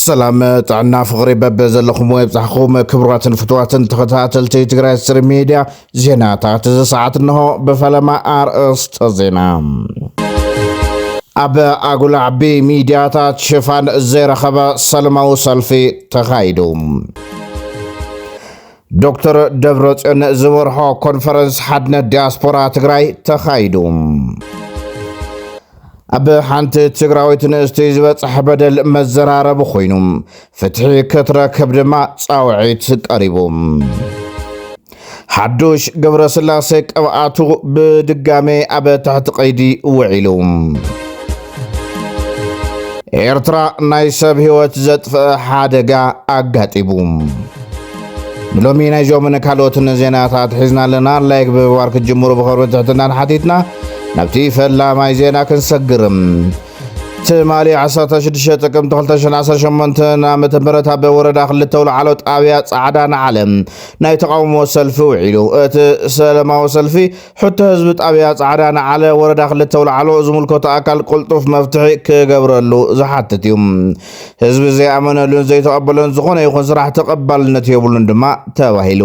ሰላም፣ ጥዕና፣ ፍቕሪ በበዘለኹም ይብጻሕኩም። ክቡራትን ፍቱዋትን ተኸታተልቲ ትግራይ ስትሪም ሚድያ፣ ዜናታት እዚ ሰዓት እንሆ። ብፈለማ ኣርእስተ ዜና። ኣብ ኣጉላዕቢ ሚድያታት ሽፋን ዘይረኸበ ሰላማዊ ሰልፊ ተኻይዱ። ዶክተር ደብረጽዮን ዝመርሖ ኮንፈረንስ ሓድነት ዲያስፖራ ትግራይ ተኻይዱ። ኣብ ሓንቲ ትግራዊት ንእስቲ ዝበጽሐ በደል መዘራረቢ ኮይኑ፣ ፍትሒ ክትረክብ ድማ ጻውዒት ቀሪቡ። ሓዱሽ ገብረስላሴ ቅብኣቱ ብድጋሜ ኣብ ትሕቲ ቀይዲ ውዒሉ። ኤርትራ ናይ ሰብ ህይወት ዘጥፍአ ሓደጋ ኣጋጢሙ። ንሎሚ ናይዞምን ካልኦትን ዜናታት ሒዝና ኣለና። ላይክ ብምግባር ክትጅምሩ ብኸብሪ ትሕትና ንሓቲትና። ናብቲ ፈላማይ ዜና ክንሰግርም። ትማሊ ዓሰርተ ሽዱሽተ ጥቅምቲ ክልተ ሽሕን ዓሰርተ ሸሞንተን ዓመተ ምህረት ኣብ ወረዳ ክልተ ኣውላዕሎ ጣብያ ጻዕዳ ንዓለም ናይ ተቃውሞ ሰልፊ ውዒሉ። እቲ ሰላማዊ ሰልፊ ሕቶ ህዝቢ ጣብያ ጻዕዳ ንዓለ ወረዳ ክልተ ኣውላዕሎ ዝምልከቶ ኣካል ቅልጡፍ መፍትሒ ክገብረሉ ዝሓትት እዩ። ህዝቢ ዘይኣመነሉን ዘይተቐበሎን ዝኾነ ይኹን ስራሕ ተቐባልነት የብሉን ድማ ተባሂሉ።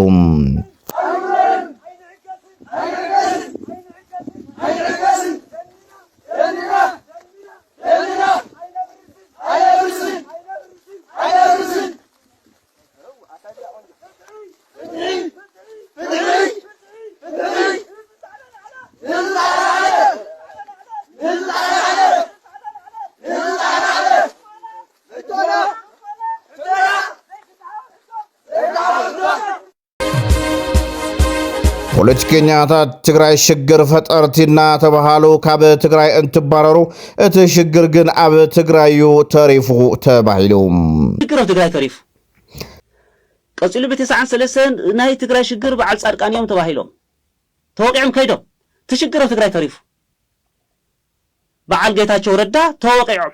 ፖለቲከኛታት ትግራይ ሽግር ፈጠርቲ እናተባሃሉ ካብ ትግራይ እንትባረሩ፣ እቲ ሽግር ግን ኣብ ትግራይ እዩ ተሪፉ ተባሂሉ። ሽግር ኣብ ትግራይ ተሪፉ። ቀፂሉ ብተስዓን ሰለስተን ናይ ትግራይ ሽግር በዓል ፃድቃን እዮም ተባሂሎም ተወቂዖም ከይዶም። እቲ ሽግር ኣብ ትግራይ ተሪፉ። በዓል ጌታቸው ረዳ ተወቂዖም።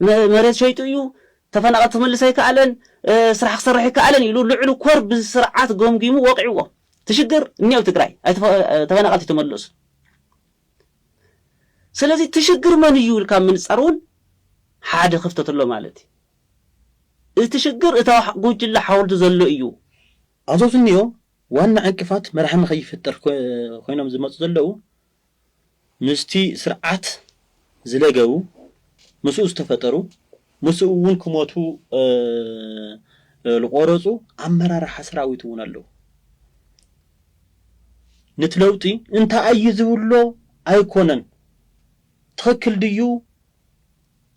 መ-፣ መሬት ሸይጡ እዩ፣ ተፈናቐል ክመልስ ኣይከኣለን፣ እ፣ ስራሕ ክሰርሕ ኣይከኣለን ኢሉ ልዕሉ ኮር ብስርዓት ገምጊሙ ወቂዕዎ። እቲ ሽግር እኒኦ ትግራይ፣ ኣይተፈ-፣ እ፣ ተፈናቐልቲ ተመለሱ። ስለዚ እቲ ሽግር መን እዩ ኢልካ ምንጻር እውን ሓደ ክፍተት ኣሎ ማለት እዩ። እቲ ሽግር እታ ጉጅለ ሓወልቲ ዘሎ እዩ። ኣብዞ ዝኒኦ ዋና ዕንቅፋት መራሒ ንኸይፍጠር ኮ-፣ ኮይኖም ዝመፁ ዘለዉ ምስቲ ስርዓት ዝለገቡ፣ ምስኡ ዝተፈጠሩ፣ ምስኡ እውን ክሞቱ፣ እ፣ እ፣ ዝቆረፁ ኣመራርሓ ሰራዊት እውን ኣለዉ። ነቲ ለውጢ እንታይ እዩ ዝብሎ ኣይኮነን፣ ትኽክል ድዩ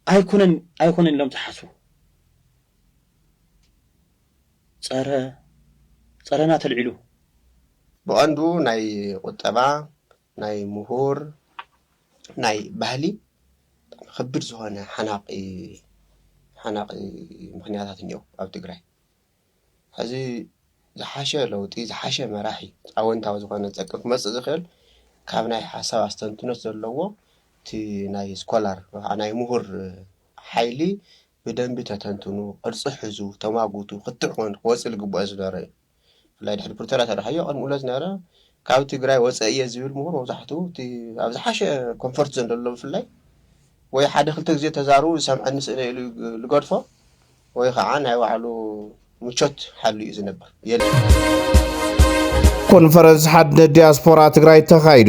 ኣይኮነን፣ ኣይኮነን ኢሎም ዝሓስቡ። ጸረ፣ ጸረና ተልዒሉ። ብቐንዱ ናይ ቁጠባ፣ ናይ ምሁር፣ ናይ ባህሊ ብጣዕሚ ከቢድ ዝኾነ ሓናቒ፣ ሓናቒ ምኽንያታት እኒኦ ኣብ ትግራይ። ሕዚ ዝሓሸ ለውጢ፣ ዝሓሸ መራሒ፣ ኣወንታዊ ዝኾነ ጸቅም ክመጽእ ዝኽእል ካብ ናይ ሓሳብ ኣስተንትኖት ዘለዎ፣ እቲ ናይ ስኮላር ወይ ከዓ ናይ ምሁር ሓይሊ ብደንቢ ተተንትኑ፣ ቅርጺ ሕዙ፣ ተማጉቱ፣ ክትዕ ክኾን ክወጽእ ዝግብኦ ዝነበረ እዩ። ብፍላይ ድሕሪ ፕሪቶርያ ተረሃዮ ቅድሚ ኡለት ዝነበረ ካብ ትግራይ ወፀ እየ ዝብል ምሁር መብዛሕትኡ እቲ ኣብ ዝሓሸ ኮንፈርት ዞን ዘሎ ብፍላይ ወይ ሓደ ክልተ ግዜ ተዛሩ ዝሰምዐኒ ስእለ ኢሉ ዝገድፎ ወይ ከዓ ናይ ባዕሉ ምቾት ሓሉ እዩ ዝነብር። የለ። ኮንፈረንስ ሓድነት ዲያስፖራ ትግራይ ተኻይዱ።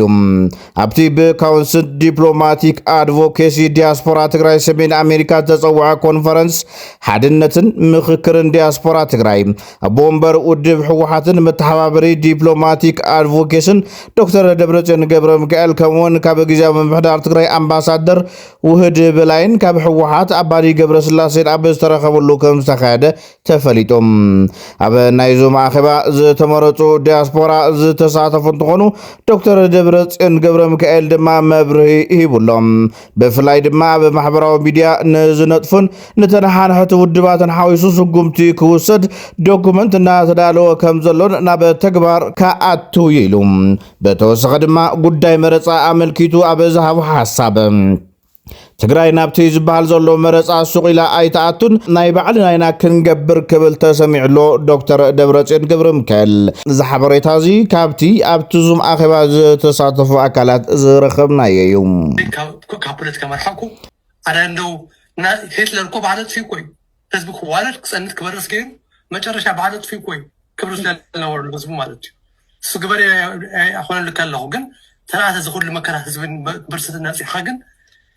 ኣብቲ ብካውንስል ዲፕሎማቲክ ኣድቮኬሲ ዲያስፖራ ትግራይ ሰሜን ኣሜሪካ ዝተፀውዐ ኮንፈረንስ ሓድነትን ምኽክርን ዲያስፖራ ትግራይ፣ ኣቦ ወንበር ውድብ ህወሓትን መተሓባበሪ ዲፕሎማቲክ ኣድቮኬስን ዶክተር ደብረፅዮን ገብረ ሚካኤል፣ ከምኡውን ካብ ግዝያዊ ምምሕዳር ትግራይ ኣምባሳደር ውህድ በላይን ካብ ህወሓት ኣባዲ ገብረስላሴን ኣብ ዝተረኸብሉ ከም ዝተኻየደ ተፈሊጡ። ኣብ ናይ ዙም ኣኼባ ዝተመረፁ ዲያስፖራ ዝተሳተፉ እንትኾኑ፣ ዶክተር ደብረፅዮን ገብረ ሚካኤል ድማ መብርሂ ሂቡሎም። ብፍላይ ድማ ኣብ ማሕበራዊ ሚድያ ንዝነጥፉን ንተነሓንሕቲ ውድባትን ሓዊሱ ስጉምቲ ክውሰድ ዶኩመንት እናተዳለወ ከም ዘሎን ናብ ተግባር ክኣቱ ኢሉ። ብተወሰኸ ድማ ጉዳይ መረፃ ኣመልኪቱ ኣብ ዝሃቦ ሓሳብ፣ ትግራይ ናብቲ ዝበሃል ዘሎ መረፃ ሱቕ ኢላ ኣይትኣቱን፣ ናይ ባዕልና ኢና ክንገብር ክብል ተሰሚዑ ኣሎ ዶክተር ደብረፅዮን ገብረ ሚካኤል። እዚ ሓበሬታ እዚ ካብቲ ኣብቲ ዙም ኣኼባ ዝተሳተፉ ኣካላት ዝረኸብናዮ እዩ። ካብ፣ ካብ ፖለቲካ መርሓቁ ኣነ እንደው ና-፣ ሂትለር እኮ ባዕሉ ኣጥፊኡ እኮ እዩ። ህዝቢ ክዋረድ ክፀንት ክበርስ ገይሩ መጨረሻ ባዕሉ ኣጥፊኡ እኮ እዩ ክብሪ ስለዝነበረሉ ህዝቡ ማለት እዩ። እሱ ግበር ኣይኮነሉ ከለኹ ግን ተናተ ዝኩሉ መከራ ህዝብን ብርስትን ነፂሕኻ ግን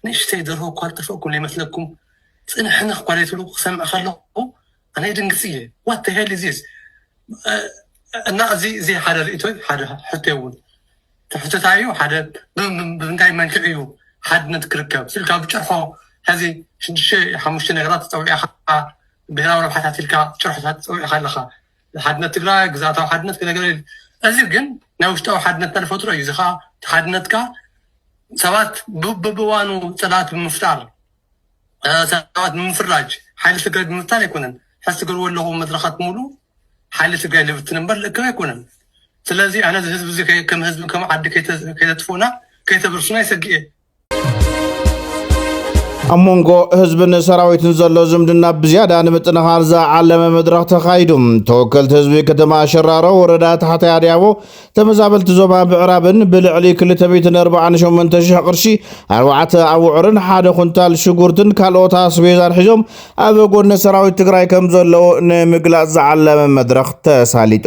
ንእሽተይ ደርሆ እኳ ዝጠፈእኩም ዘይመስለኩም ፅንሕንኽ እኳ ዘይትብሉ ክሰምዕ ከለኹ ኣነ ይድንግፅ እየ። What the hell is this? እና እዚ እዚ ሓደ ርእቶይ ሓደ ሕቶ እውን ትሕትታ እዩ ሓደ ብምንታይ መልክዕ እዩ ሓድነት ክርከብ ስልካ ብጭርሖ ሕዚ ሽዱሽተ ሓሙሽተ ነገራት ተፀዊዕኻ ብሄራዊ ረብሓታት ኢልካ ጭርሖታት ተፀዊዕኻ ኣለኻ። ሓድነት ትግራይ ግዛታዊ ሓድነት ክነገር እዚ ግን ናይ ውሽጣዊ ሓድነትና ንፈጥሮ እዩ እዚ ከዓ ሓድነትካ ሰባት ብብዋኑ ፅላት ብምፍጣር ሰባት ንምፍራጅ ሓይሊ ትግራይ ብምፍታን ኣይኮነን። ሕዚ ትገብርዎ ኣለኹ መድረኻት ሙሉ ሓይሊ ትግራይ ልብትን እምበር ልእክብ ኣይኮነን። ስለዚ ኣነ እዚ ህዝቢ እዚ ከም ህዝቢ ከም ዓዲ ከይተጥፉና ከይተብርሱና ይሰግእ። ኣብ መንጎ ህዝብን ሰራዊትን ዘሎ ዝምድና ብዝያዳ ንምጥንኻር ዝዓለመ መድረኽ ተኻይዱ። ተወከልቲ ህዝቢ ከተማ ሸራሮ ወረዳ ታሕታይ ኣድያቦ ተመዛበልቲ ዞባ ምዕራብን ብልዕሊ ክልተ ሚእትን ኣርባዓን ሸሞንተ ሽሕ ቅርሺ ኣርባዕተ ኣብዑርን ሓደ ኩንታል ሽጉርትን ካልኦት ኣስቤዛን ሒዞም ኣብ ጎኒ ሰራዊት ትግራይ ከም ዘለዉ ንምግላፅ ዝዓለመ መድረኽ ተሳሊጡ።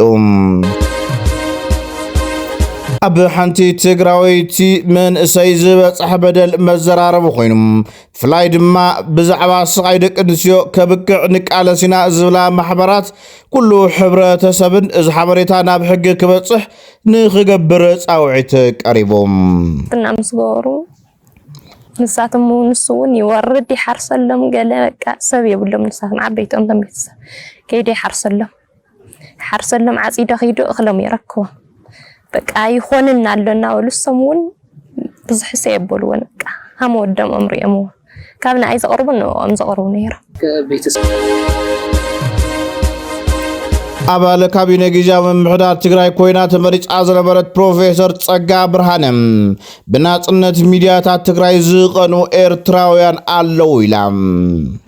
ኣብ ሓንቲ ትግራወይቲ መንእሰይ ዝበፅሐ በደል መዘራረቢ ኮይኑ ብፍላይ ድማ ብዛዕባ ስቓይ ደቂ ኣንስትዮ ከብቅዕ ንቃለስ ኢና ዝብላ ማሕበራት ኩሉ ሕብረተሰብን እዚ ሓበሬታ ናብ ሕጊ ክበፅሕ ንክገብር ፃውዒት ቀሪቡ። እና ምስ ገበሩ ንሳቶም ንሱ እውን ይወርድ ይሓርሰሎም ገለ በቃ ሰብ የብሎም ንሳቶም ዓበይቶም ቶም ቤተሰብ ከይደ ይሓርሰሎም ሓርሰሎም ዓፂዶ ኪዱ እኽሎም ይረክቦም በቃ ኣይኾንን ኣሎ እናበሉ እሶም እውን ብዙሕ ሰ የበልዎን በቃ ሃመ ወዶም እምሪኦምዎ ካብ ንኣይ ዘቕርቡ ንኦም ዘቕርቡ ነይሮም ኣባል ካቢነ ግዝያዊ ምምሕዳር ትግራይ ኮይና ተመሪፃ ዝነበረት ፕሮፌሰር ፀጋ ብርሃነ ብናፅነት ሚድያታት ትግራይ ዝቐኑ ኤርትራውያን ኣለዉ ኢላ።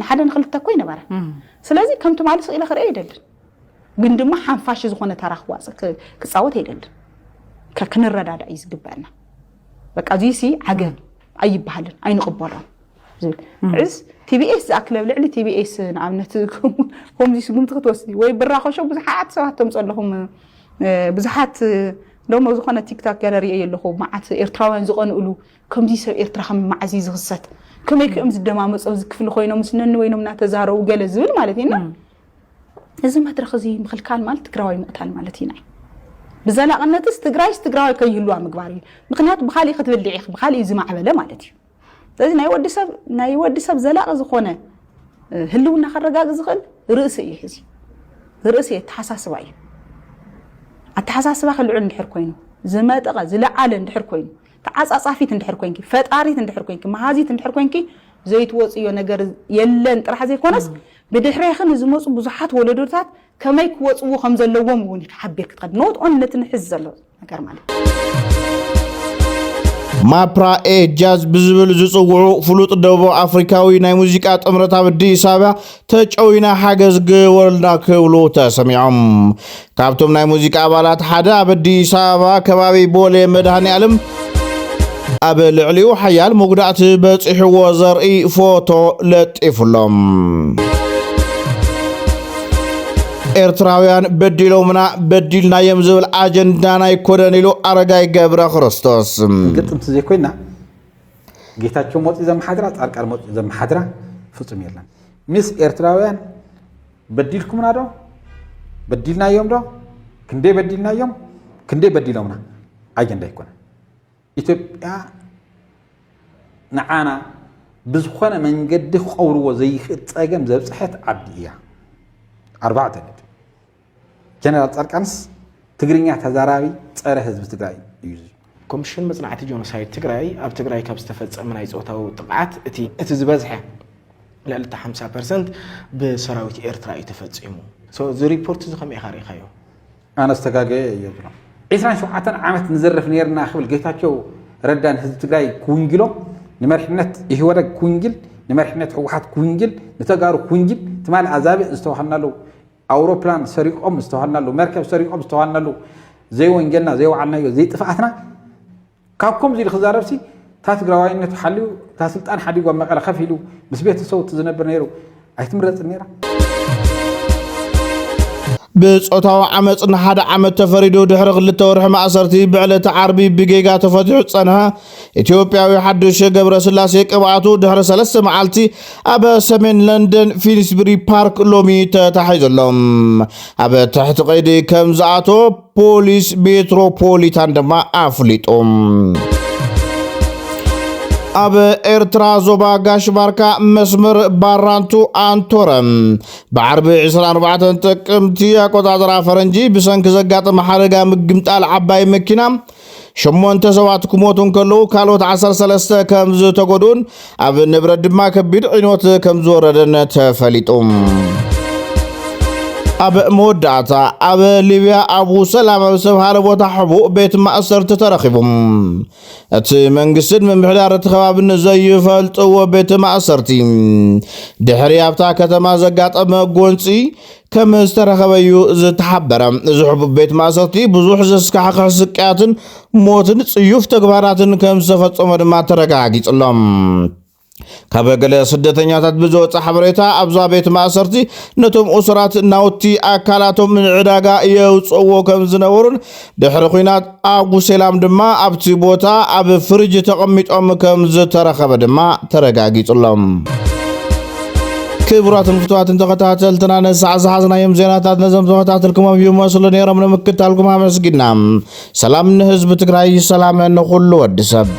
ንሓደ ንክልተ እኮ ይነበረ። ስለዚ ከም ትማሊ ስቕ ኢለ ክርኢ ኣይደልን። ግን ድማ ሓንፋሽ ዝኾነ ተራ ክዋፅእ ክፃወት ኣይደልን። ክንረዳዳእ እዩ ዝግበአና። በቃ እዚሲ ዓገብ ኣይበሃልን ኣይንቕበሎን ዝብል ሕዝ ቲቢኤስ ዝኣክል ኣብ ልዕሊ ቲቢኤስ ንኣብነት ከምዚ ስጉምቲ ክትወስዲ ወይ ብራኸሾ ብዙሓት ሰባት ተምፁ ኣለኹም ብዙሓት ደሞ ዝኾነ ቲክታክ ገለ ርእየ ኣለኹ መዓት ኤርትራውያን ዝቐንእሉ ከምዚ ሰብ ኤርትራ ከም መዓዚ ዝኽሰት ከመይ ክኦም ዝደማመፆ ዝክፍሊ ኮይኖም ምስነኒ ወይኖም እናተዛረቡ ገለ ዝብል ማለት እዩ እዚ መድረኽ እዚ ምኽልካል ማለት ትግራዋይ ምቕታል ማለት ኢና ብዘላቕነትስ ትግራይስ ትግራዋይ ከይህልዋ ምግባር እዩ ምክንያቱ ብካሊእ ክትብል ድዒ ብካሊእ ዝማዕበለ ማለት እዩ ስለዚ ናይ ወዲ ሰብ ናይ ወዲ ሰብ ዘላቒ ዝኾነ ህልውና ከረጋግእ ዝኽእል ርእሲ እዩ ሕዚ ርእሲ ኣተሓሳስባ እዩ ኣተሓሳስባ ክልዑል እንድሕር ኮይኑ ዝመጠቐ ዝለዓለ እንድሕር ኮይኑ ተዓፃፃፊት እንድሕር ኮይንኪ ፈጣሪት እንድሕር ኮይንኪ መሃዚት እንድሕር ኮይንኪ ዘይትወፅዮ ነገር የለን ጥራሕ ዘይኮነስ ብድሕሬኺ ንዝመፁ ብዙሓት ወለዶታት ከመይ ክወፅዎ ከም ዘለዎም እውን ሓቢር ክትኸድ not only ነቲ ንሕዝ ዘሎ ነገር ማለት ማፕራ ኤ ጃዝ ብዝብል ዝፅውዑ ፍሉጥ ደቡብ ኣፍሪካዊ ናይ ሙዚቃ ጥምረት ኣብ ኣዲስ ኣበባ ተጨዊና ሓገዝ ግበሩልና ክብሉ ተሰሚዖም። ካብቶም ናይ ሙዚቃ ኣባላት ሓደ ኣብ ኣዲስ ኣበባ ከባቢ ቦሌ መድሃኔ ኣለም ኣብ ልዕሊኡ ሓያል መጉዳእቲ በፂሕዎ ዘርኢ ፎቶ ለጢፉሎም። ኤርትራውያን በዲሎምና በዲልናዮም ዝብል ኣጀንዳና ኣይኮነን ኢሉ ኣረጋይ ገብረ ክርስቶስ። ግጥምቲ ዘይኮይና ጌታቸው መፂኡ ዘመሓድራ ፃድቃን መፂኡ ዘመሓድራ ፍፁም የለን። ምስ ኤርትራውያን በዲልኩምና ዶ በዲልናዮም ዶ ክንደይ በዲልናዮም ክንደይ በዲሎምና ኣጀንዳ ኣይኮነን። ኢትዮጵያ ንዓና ብዝኾነ መንገዲ ክቐብርዎ ዘይኽእል ፀገም ዘብፀሐት ዓዲ እያ። ኣርባዕተ ነጥቢ። ጀነራል ፃድቃንስ ትግርኛ ተዛራቢ ፀረ ህዝቢ ትግራይ እዩ። ኮሚሽን መፅናዕቲ ጆኖሳይድ ትግራይ ኣብ ትግራይ ካብ ዝተፈፀመ ናይ ፆታዊ ጥቕዓት እቲ እቲ ዝበዝሐ ልዕሊ እቲ ሓምሳ ፐርሰንት ብሰራዊት ኤርትራ እዩ ተፈፂሙ። So፣ እዚ ሪፖርት እዚ ከመይ ኢኻ ርኢኻዮ? ኣነ ዝተጋገየ እየ ዝብሎ። ዒስራን ሸውዓተን ዓመት ንዘርፍ ነይርና ክብል ጌታቸው ረዳ ንህዝቢ ትግራይ ክውንጅሎ፣ ንመሪሕነት ኢህወደግ ክውንጅል፣ ንመሪሕነት ህወሓት ክውንጅል፣ ንተጋሩ ክውንጅል፣ ትማሊ ኣዛብእ ዝተዋሃብናሉ ኣውሮፕላን ሰሪቖም ዝተዋሃብናሉ፣ መርከብ ሰሪቖም ዝተዋሃብናሉ፣ ዘይወንጀልና፣ ዘይወዓልናዮ፣ ዘይጥፍኣትና ካብ ከምዚ ኢሉ ክዛረብሲ እታ ትግራዋይነቱ ሓልዩ እታ ስልጣን ሓዲጉ ኣብ መቐለ ከፍ ኢሉ ምስ ቤተሰቡ እቲ ዝነብር ነይሩ ኣይትምረጽን ነይራ። ብጾታዊ ዓመፅ ንሓደ ዓመት ተፈሪዱ ድሕሪ ክልተ ወርሒ ማእሰርቲ ብዕለተ ዓርቢ ብጌጋ ተፈትሑ ዝጸንሐ ኢትዮጵያዊ ሓዱሽ ገብረስላሴ ቅብኣቱ ድሕሪ ሰለስተ መዓልቲ ኣብ ሰሜን ለንደን ፊንስብሪ ፓርክ ሎሚ ተታሒዙ ኣሎ። ኣብ ትሕቲ ቀይዲ ከም ዝኣቶ ፖሊስ ሜትሮፖሊታን ድማ ኣፍሊጡ። ኣብ ኤርትራ ዞባ ጋሽ ባርካ መስመር ባራንቱ ኣንቶረ ብዓርቢ ዕስራን ኣርባዕተን ጥቅምቲ ኣቆጻጽራ ፈረንጂ ብሰንኪ ዘጋጠመ ሓደጋ ምግምጣል ዓባይ መኪና ሸሞንተ ሰባት ክሞቱ እንከለዉ ካልኦት ዓሰርተ ሰለስተ ከም ዝተጎድኡን ኣብ ንብረት ድማ ከቢድ ዕንወት ከም ዝወረደን ተፈሊጡ። ኣብ መወዳእታ ኣብ ሊብያ ኣቡ ሰላማ ዝተብሃለ ቦታ ሕቡእ ቤት ማእሰርቲ ተረኺቡ። እቲ መንግስትን ምምሕዳር እቲ ከባብን ዘይፈልጥዎ ቤት ማእሰርቲ ድሕሪ ኣብታ ከተማ ዘጋጠመ ጎንፂ ከም ዝተረኸበ እዩ ዝተሓበረ። እዚ ሕቡእ ቤት ማእሰርቲ ብዙሕ ዘስካሕክሕ ስቅያትን ሞትን ጽዩፍ ተግባራትን ከም ዝተፈጸመ ድማ ተረጋጊጹ ኣሎ። ካብ ገለ ስደተኛታት ብዝወፀ ሓበሬታ ኣብዛ ቤት ማእሰርቲ ነቶም እሱራት ናውቲ ኣካላቶም ንዕዳጋ የውፅእዎ ከም ዝነበሩን ድሕሪ ኲናት ኣጉሴላም ድማ ኣብቲ ቦታ ኣብ ፍርጅ ተቐሚጦም ከም ዝተረኸበ ድማ ተረጋጊጹ ኣሎ። ክቡራትን ፍቱዋትን ተኸታተልትና ነሳዕ ዝሓዝናዮም ዜናታት ነዞም ተኸታተልኩሞም ይመስሉ ነይሮም። ንምክታልኩም ኣመስጊና። ሰላም ንህዝቢ ትግራይ፣ ሰላም ንኹሉ ወዲ ሰብ።